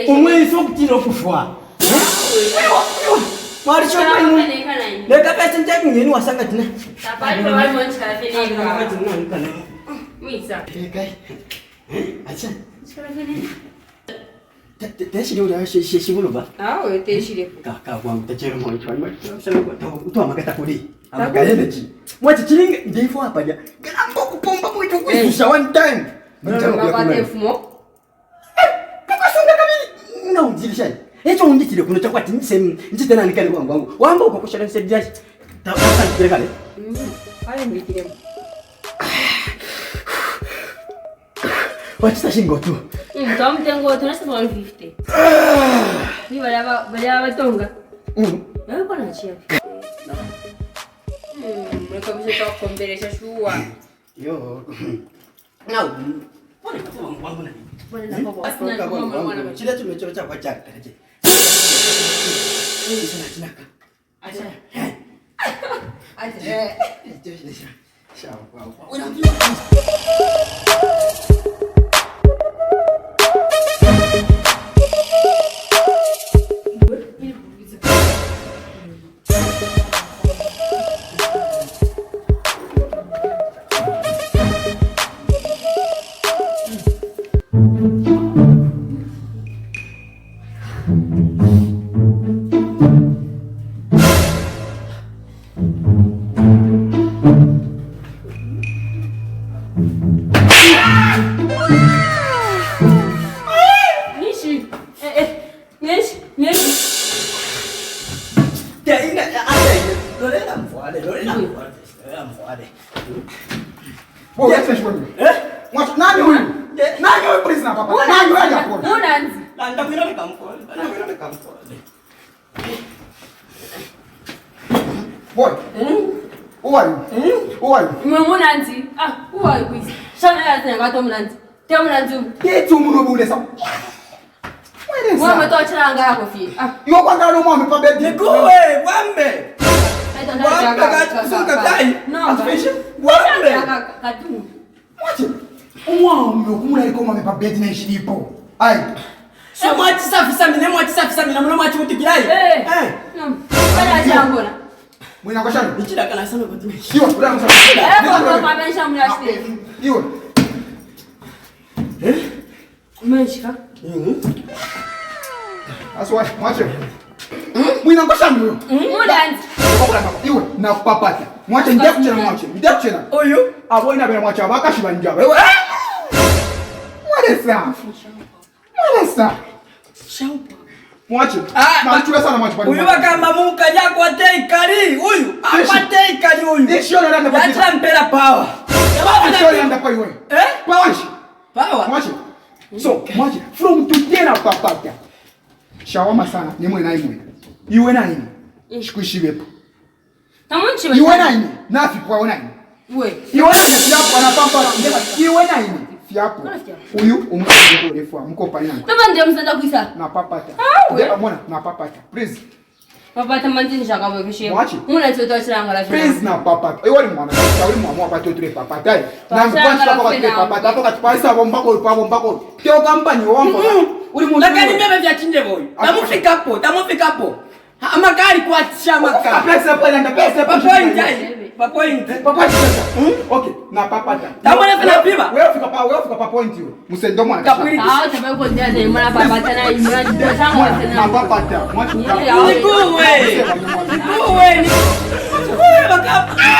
Umwenso okutira okufwa. Leka pese ntekungeni wasanga tina. Acha. Teshile ulya shibuluba. Awe teshilepo. Kaka wangu tachero mwa chwa. Utwa kuli. Amakayeneji. Mwachi chilinga ndifo hapa ja. Galambo kupomba mwitu kuisusha one time. Mtano Tukasunga kabili. Na ujilisha. Echo undikile kuno chakwati nse njite nani kale wangu wangu. Wamba uko kushara nse jaji. Tabasa kile kale. Ayo mbikiremo. Wachita shingo tu. Twamutengo tunasa 150. Ni balaba balaba batonga. Nawe kona chia. Mreka bisho twakukomberesha shuwa. Yo. Na pole tu wangu wangu nani. Chile chino chiro chakwa chaka je. China chinaka. Acha. Acha. Nishi. Eh eh. Nishi, nishi. Nani huyu? Nani huyu prisoner papa? Nani huyu hajakuona? Unanzi. Boy. Who are you? Who are you? Mwe munanzi. Ah, who are you quiz? Shana ya tena gato munanzi. Te munanzi. Yetu munobu lesa. Mwe mto chiranga yako fi. Ah. Iwo kwanga no mwa pa bed. Nikuwe wambe. Wambe kakusunga tai. No. Atufishe. Wambe. Katu. Mwache. Umwa kumula iko mwa pa bed na ishilipo. Ai. So mwachisafisa mina mwachisafisa mina muno mwachimutikilai. Eh. Eh. No. Bala changona. Mwina kwa shani. Ichidakala sana kuti. Iwe, ula msa. Eh, kwa kwa mensha mulashte. Iwe. Eh? Meshika. Aswa, mwache. Mwina kwa shani huyo. Munanzi. Iwe nakupapata. Mwache ndiye kuchena mwache. Ndiye kuchena. Uyu. Abo ina bena mwache abakashiba njaba. Iwe. Mwalesa. Mwalesa. Mwache. Ah, Nalichula sana mwache pale. Uyu bakamba mukaja akwate ikali uyu. Akwate ikali uyu. Isho na nanda kwa. Yachira mpera power. Isho na nanda kwa iwe. Eh? Power. Power. Mwache. So, mwache. From today na papata. Shawama sana nimwe na imwe. Iwe na ini. Shikuishiwepo. Tamunchi. Iwe na ini. Nafi kwa iwe na ini. We. Iwe na ini fiapo anapampa. Iwe na ini. Fiapo. Uyu umkoko refu mko palina. Tama ndiye msanda kuisa. Na papata. Ah, we. Ndeba mwana na papata. Please. Mapata manzi nshaka bwe Mwachi. Munanzi otochiranga la Please na papata. Iwe ni mwana. Uli mwana kwa totre papata. Na Pachanga mkwasha la kwa fena. papata. Hapo katipalisa bombako pa bombako. Teo kampani wambo. Uli mwana. Lakini mimi vyachinje boy. Tamufikapo, tamufikapo. Amakali kwatisha amaka. Pesa pale na pesa Pa point ai. Pa point. Papa sasa. Okay, na papata. Tamona fena piba. Wewe fika pa wewe fika pa point hiyo. Musendo mwana. Kapwili. Ah, tabe ko ndiye ndiye mwana papata na imra Mwana na changa papata. Mwache. Yeah. Nikuwe. Nikuwe. Nikuwe bakapa.